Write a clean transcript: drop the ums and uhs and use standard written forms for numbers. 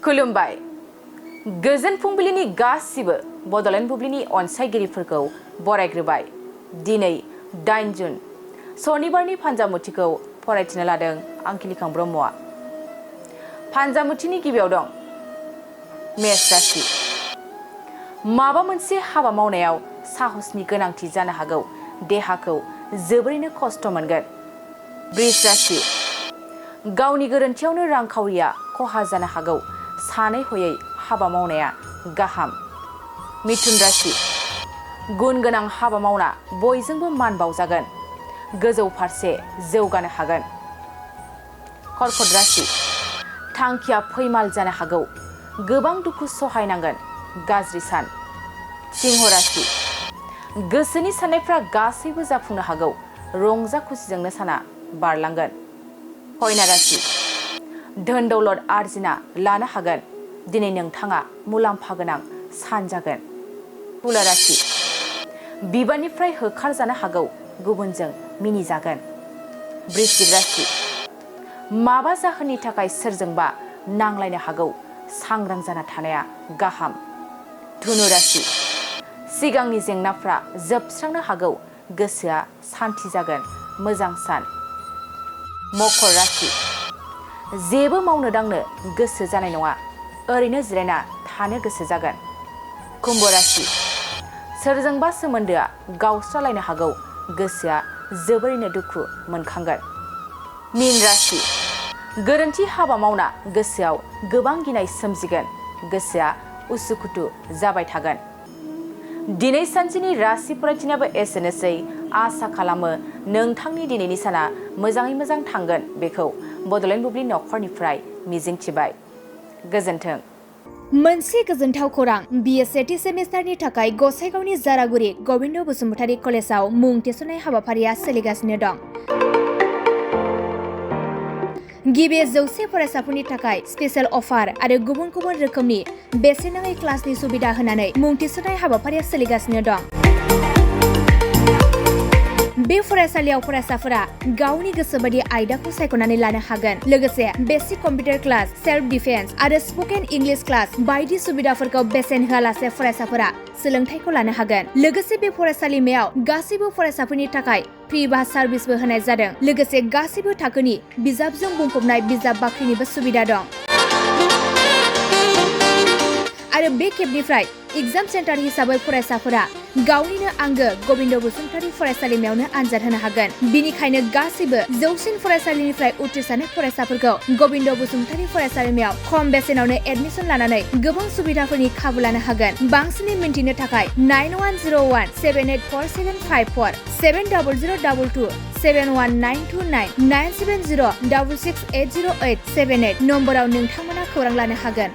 खुलुमबाय गोजोन फुंबिलिनि गासिबो बड'लेण्ड बुब्लिनि अनसायगिरिफोरखौ बरायग्रोबाय। दिनै 8 जुन सनिबारनि फान्जामुथिखौ फरायथिनो लादों आं खिलिखां ब्रह्मआ। फान्जामुथिनि गिबियाव दं मेष राशि। माबा मोनसे हाबा मावनायाव साहसनि गोनांथि जानो हागौ, देहाखौ जोबोरैनो खस्थ' मोनगोन। वृष राशि। गावनि गोरोन्थियावनो रांखावरिया खहा जानो हागौ, सानै हयै हाबा मावनाया गाहाम। मिथुन राशि। गुन गोनां हाबा मावना बयजोंबो मान बावजागोन, गोजौ फारसे जौगानो हागोन। कर्कट राशि। थांखिया फैमाल जानो हागौ, गोबां दुखु सहायनांगोन, गाज्रि सान। सिंह राशि। गोसोनि साननायफ्रा गासैबो जाफुंनो हागौ, रंजा खुसिजोंनो साना बारलांगोन। कन्या राशि। धोन दौलत आरजिना लानो हागोन, दिनै नोंथाङा मुलाम्फा गोनां सान जागोन। तुला राशि। बिबाननिफ्राय होखारजानो हागौ, गुबुनजों मिनिजागोन। वृश्चिक राशि। माबा जाहोननि थाखाय सोरजोंबा नांलायनो हागौ, सांग्रां जाना थानाया गाहाम। धनु राशि। सिगांनि जेंनाफ्रा जोबस्रांनो हागौ, गोसोआ सान्थि जागोन, मोजां सान। मकर राशि। जेबो मावनो दांनो गोसो जानाय नङा, ओरैनो जिरायना थानो गोसो जागोन। कुम्भ राशि। सोरजोंबा सोमोन्दोआ गावस्रालायनो हागौ, गोसोआ जोबोरैनो दुखु मोनखांगोन। मीन राशि। गोरोन्थि हाबा मावना गोसोआव गोबां गिनाय सोमजिगोन, गोसोआ उसुखुथु जाबाय थागोन। दिनै सानसेनि राशि फरायथिनायाबो एसेनोसै। आसा खालामो नोंथांनि दिनैनि साना मोजाङै मोजां थांगोन, बेखौ बड'लेण्ड बुब्लि नखरनिफ्राय मिजिंथिबाय। गोजोन्थों। मोनसे गोजोनथाव खौरां, बिए सेथि सेमिस्टारनि थाखाय गसाइगावनि जारागुरि गबिन्द बसुमतारी कलेजाव मुं थिसननाय हाबाफारिया सोलिगासिनो दं। गिबि 100 फरायसाफोरनि थाखाय स्पेशेल अफार आरो गुबुन गुबुन रोखोमनि बेसेन नाङै क्लासनि सुबिदा होनानै मुं थिसननाय हाबाफारिया सोलिगासिनो दं। बे फरायसालियाव फरायसाफोरा गावनि गोसोबायदि आयदाखौ सायख'नानै लानो हागोन। लोगोसे basic computer class, self defence आरो स्पकेन इंलिश क्लास बायदि सुबिदाफोरखौ बेसेन होआलासे फरायसाफोरा सोलोंथाइखौ लानो हागोन। लोगोसे बे फरायसालिमायाव गासैबो फरायसाफोरनि थाखाय फ्रि बास सार्भिसबो होनाय जादों। लोगोसे गासैबो थाखोनि बिजाबजों बुंफबनाय बिजाब बाख्रिनिबो सुबिदा दं। आरो बे खेबनिफ्राय एग्जाम सेन्टार हिसाबै फरायसाफोरा गावनिनो आंगो गबिन्द बसुमतारी फरायसालिमायावनो आनजाद होनो हागोन। बिनिखायनो गासैबो जौसिन फरायसालिनिफ्राय उथ्रिसारनाय फरायसाफोरखौ गबिन्द बसुमतारी फरायसालिमायाव खम बेसेनावनो एडमिसन लानानै गोबां सुबिदाफोरनि खाबु लानो हागोन। बांसिनै मिन्थिनो थाखाय 9101784754 700022 71929 97066680878 नम्बराव नोंथांमोना खौरां लानो हागोन।